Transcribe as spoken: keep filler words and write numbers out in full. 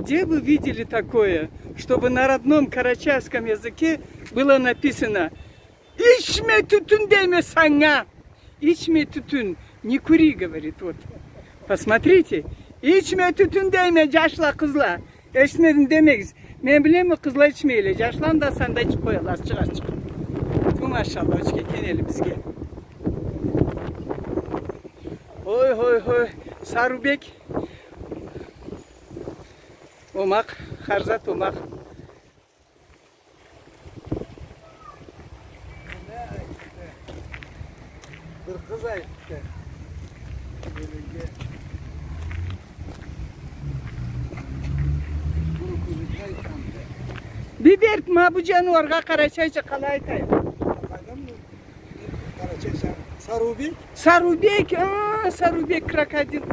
Где вы видели такое, чтобы на родном карачаевском языке было написано: «Ичме тютюн дейме санга! Ичме тютюн, не кури», говорит, вот. Посмотрите. «Ичме тютюн дейме, джашла, къызла. Эшитмедим демегиз». Мен билеме, къызла ичмейле, джашла да санда ичип къояла, ачыкъ-ачыкъ. Ту, машалла, ёчге экен элибизге. Ой, ой, ой, Сарубек. Омакъ, хар зат омакъ. Бир къыз айтды. Биберт, ма бу джаныуаргъа къарачайча къалай айтайым? Къайдам бу? Къарачайча. Сарыубек? Сарыубек, а, Сарыубек, крокодил.